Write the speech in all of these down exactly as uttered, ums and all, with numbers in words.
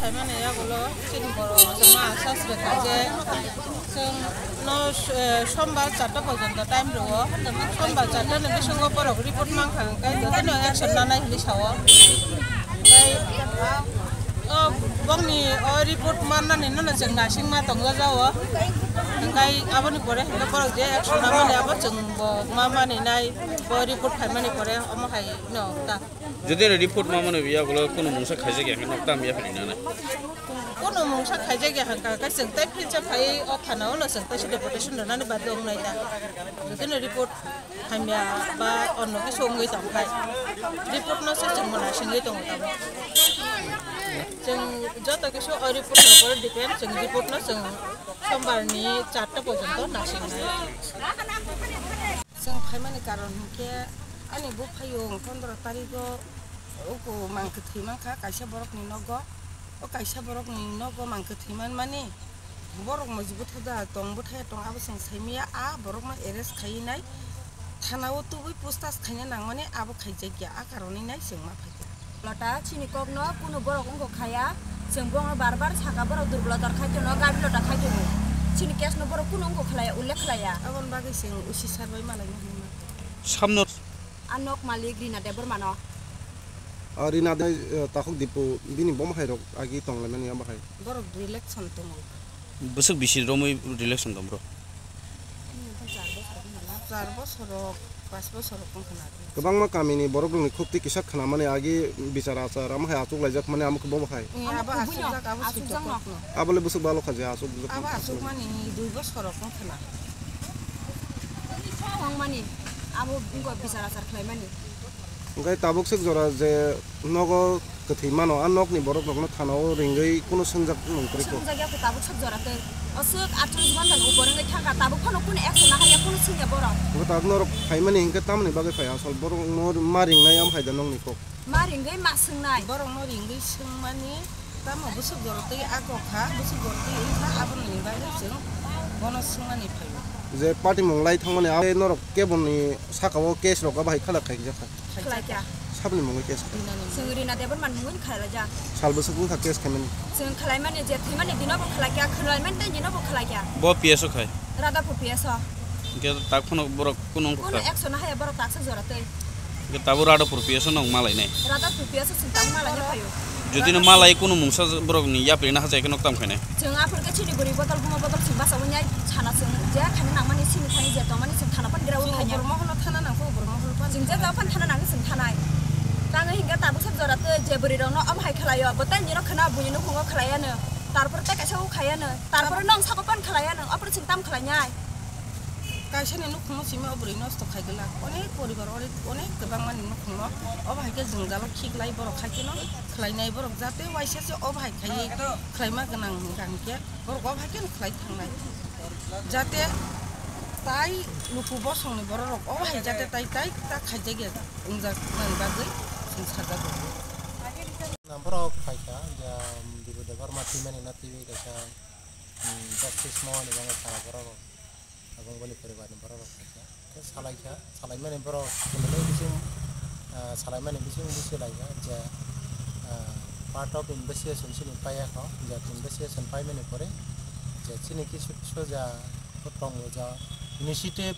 Phaimani yagulo chini borok chwngno asas rwkha je chwng no, eh, sombar charta porjonto time rwo. Sombar charta ni bisingo borok report mankha, hwnkhe jotono action nanai hinwi sao. Tei o bokni o report mannani nono chwng naisingma tongjago. Hwnkhe aboni pore hwnkhe borok je action namani abo chwng bo ma maninai, bo report phaimani pore omo hai no ta. Jodi report ma mano biya gulo kuno mungsa khaijak ya, nok tam ya philina na. Kuno mungsa khaijak ya hangka, kai chwng tai phincha phai o thana o no chwng tai deputation rwnani bad wng nai ta. Jodi report hamya ba onno khe songwi tong khai. Report no se chwng mona singwi tongo tamo. Chwng joto khe so o report no pore depend, chwng report no chwng sombar ni charta porjonto nasing nai. Chwng phaimani karon hinkhe ani buphayung pondro tarigo uku mang kwthwi mankha kaisa borokni nogo. O kaisa borokni nogo mang kwthwi manmani borok moji bwtha da tong bwthaya tong abo chwng saimaya, a borokno arrest khaiwi nai thanao tubui pustash khaina nangmani abo khaijakya, a karonwi nai chwng ma phaikha. Lota chini kokno kunu borok wngkha khaya, chwng bono bar bar saka borok durbolota khai tono, gabi lota khai tono. Chini case no borok kunu wngkha khlaya, ullekh khlaya. Aboni bagwi chwng usi sar bai malai nw hwnma. Samno. A nok malik Rina Debbarma no. A Rina de, eh, takhuk Dipu bini bom hai rok agi tong lai mani abo hai. Borok relaxon tongo. Bwswk bisi romwi relaxon tong bro? Char bosor, char bosor rok, pas bosor rok wngkha na. Kwbangma kamini borok rokni khukti kisa khna mani agi bichar achar amo hai achuk laijak mani amo khe bobo hai. Eh, abo asuk jak, abo asuk jak no. Abo le bwswk balo kha je achuk jak. Abo asuk mani dui bosor rok wngkha na. Tong mani, abo wngkha bichar achar khlai mani. Hwnkhe tabuk swk jora je nogo kwthwi mano, a nokni borok rokno thanao ringwi kunu swngjak nung kwrwi kho. Swngjak ya kho tabuk swk jora tei. O swk atris ghonta ni upor wngwi thangkha, tabuk phano kunu action nahar ya, kunu swngya borok. Hwnkhe tabuk norok phaimani hinkhe tamoni bagwi phai asol borok no ma ringnai am hai da nokni kok. Ma ringwi ma swngnai. Borok no ringwi swngmani tamo bwswk jora tei a kok kha, bwswk jora tei wngkha aboni bagwi chwng bono swngmani phaio. Je party mung lai thangmani a norok keboni saka o case rok abo hai khalak khai kha. Khlaikha. Sabni mungwi case kha? Chwng Rina Debbarma ni mungwi khlaijak. Sal bwswk wngkha case khaimani? Chwng khlaimani je thwimani dino bo khlaikha, khlaimani tei dino bo khlaikha. Bo P S o khai? Radhapur P S o. Hwnkhe tak phano borok kunu wngkha kha? Kunu action nahaya borok taksa jora tei. Hwnkhe tabuk Radhapur P S o no wng malainai? Radhapur P S o chwng tabuk malaina phaio. Jodi no malai kunu mungsa borok ni yapri na hachai khe nok tam khainai? Chwng aphuru khe chini bwrwi botol, gumo botol chwng basa wngnai sana chwng je khaina nangmani sini thani je tongmani chwng thana pan gira wngnai. Chwng borok mohor no thana nang kho, borok mohor pan. Chwng je jao pan thana nang chwng thanai. Tangwi hinkhe tabuk sak jora tei je bwrwi rok no omo hai khlai o, bo tei nini rok khna buini nukhungo khlai ano. Tarpor tei kaisa o khai ano. Tarpor nong sako pan khlai ano. Aphuru chwng tam khlai nai. Kaisa ni nukhungo simi o bwrwi nosto khai glak. Onek poribar, onek, onek kwbangma ni nukhungo. Obo hai khe jwngjalo khiklai borok hai kheno khlai nai borok jate waisa se obo hai khai khlai ma gwnang hwnkha hinkhe. Borok obo hai khe khlai thangnai. Jate tai luku bosongni bororok obo hai jate tai, tai ta khaijak ya wngjak nani bagwi chwng sajago. Borok phaikha, je, um, Bibu Debbarma thwimani na twiwi kaisa, um, justice mohoni bagwi sara borok, aboni poribarni bororok phaikha. Khe salaikha, salaimani borok, bising, ah, salaimani bising busi laikha je, ah, part of investigation chini paiya kho, je investigation paimani pore je chini kisu kisu ja tongo ja initiative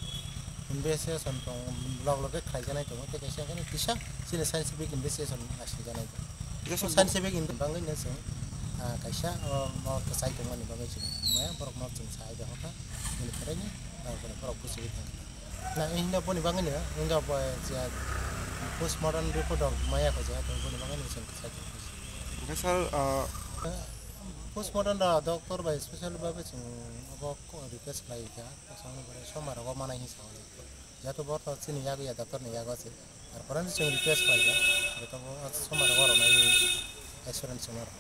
investigation tong log loge khlaijanai tongo, tei kaisa khe kisa chini scientific investigation naisingjanai tongo. Scientific in bangwi no chwng, ah, kaisa, oh, no kwchai tongmani bagwi chwng maya borok no chwng sai da hokha, bini pore ni, ah, borok busiwi thangkha. Na, hinda boni bagwino, wngkha bo, je, postmortem report rok maya kho je, to boni bagwino chwng kwchai tong kha. Hwnkhe sir, ah, postmortem rok doctor bai special babe chwng obo ko-, request khlai kha, to samani pore sombar rogo manai hinwi sa o. Jehetu bo to chini yago ya, doctor ni yago se. Tarpore chwng request khlai kha, je to bo sombar rogo rwnai assurance chwng rw.